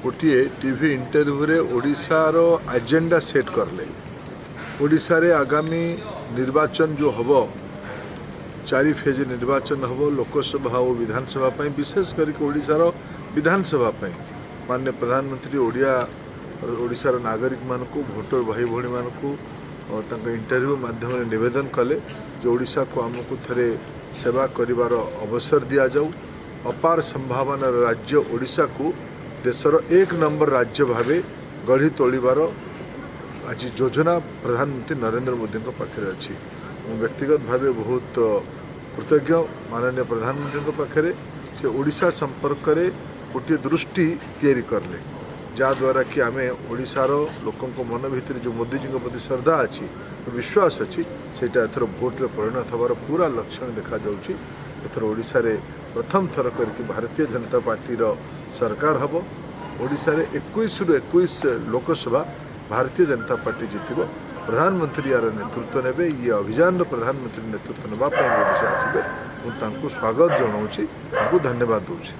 ଗୋଟିଏ ଟିଭି ଇଣ୍ଟରଭ୍ୟୁରେ ଓଡ଼ିଶାର ଏଜେଣ୍ଡା ସେଟ୍ କଲେ। ଓଡ଼ିଶାରେ ଆଗାମୀ ନିର୍ବାଚନ ଯେଉଁ ହେବ, 4 ଫେଜ୍ ନିର୍ବାଚନ ହେବ ଲୋକସଭା ଓ ବିଧାନସଭା ପାଇଁ। ବିଶେଷ କରିକି ଓଡ଼ିଶାର ବିଧାନସଭା ପାଇଁ ମାନ୍ୟ ପ୍ରଧାନମନ୍ତ୍ରୀ ଓଡ଼ିଶାର ନାଗରିକମାନଙ୍କୁ, ଭୋଟର ଭାଇ ଭଉଣୀମାନଙ୍କୁ ତାଙ୍କ ଇଣ୍ଟରଭ୍ୟୁ ମାଧ୍ୟମରେ ନିବେଦନ କଲେ ଯେ ଓଡ଼ିଶାକୁ ଆମକୁ ଥରେ ସେବା କରିବାର ଅବସର ଦିଆଯାଉ। ଅପାର ସମ୍ଭାବନାର ରାଜ୍ୟ ଓଡ଼ିଶାକୁ ଦେଶର 1 ନମ୍ବର ରାଜ୍ୟ ଭାବେ ଗଢ଼ି ତୋଳିବାର ଆଜି ଯୋଜନା ପ୍ରଧାନମନ୍ତ୍ରୀ ନରେନ୍ଦ୍ର ମୋଦିଙ୍କ ପାଖରେ ଅଛି। ମୁଁ ବ୍ୟକ୍ତିଗତ ଭାବେ ବହୁତ କୃତଜ୍ଞ ମାନନୀୟ ପ୍ରଧାନମନ୍ତ୍ରୀଙ୍କ ପାଖରେ। ସେ ଓଡ଼ିଶା ସମ୍ପର୍କରେ ଗୋଟିଏ ଦୃଷ୍ଟି ତିଆରି କଲେ, ଯାହାଦ୍ୱାରା କି ଆମେ ଓଡ଼ିଶାର ଲୋକଙ୍କ ମନ ଭିତରେ ଯେଉଁ ମୋଦିଜୀଙ୍କ ପ୍ରତି ଶ୍ରଦ୍ଧା ଅଛି, ବିଶ୍ୱାସ ଅଛି, ସେଇଟା ଏଥର ଭୋଟରେ ପରିଣତ ହେବାର ପୁରା ଲକ୍ଷଣ ଦେଖାଯାଉଛି। ଏଥର ଓଡ଼ିଶାରେ ପ୍ରଥମ ଥର କରିକି ଭାରତୀୟ ଜନତା ପାର୍ଟିର ସରକାର ହେବ। ଓଡ଼ିଶାରେ 21ରୁ 21 ଲୋକସଭା ଭାରତୀୟ ଜନତା ପାର୍ଟି ଜିତିବ। ପ୍ରଧାନମନ୍ତ୍ରୀ ୟାର ନେତୃତ୍ୱ ନେବେ। ଇଏ ଅଭିଯାନର ପ୍ରଧାନମନ୍ତ୍ରୀ ନେତୃତ୍ୱ ନେବା ପାଇଁ ଓଡ଼ିଶା ଆସିବେ। ମୁଁ ତାଙ୍କୁ ସ୍ୱାଗତ ଜଣାଉଛି, ତାଙ୍କୁ ଧନ୍ୟବାଦ ଦେଉଛି।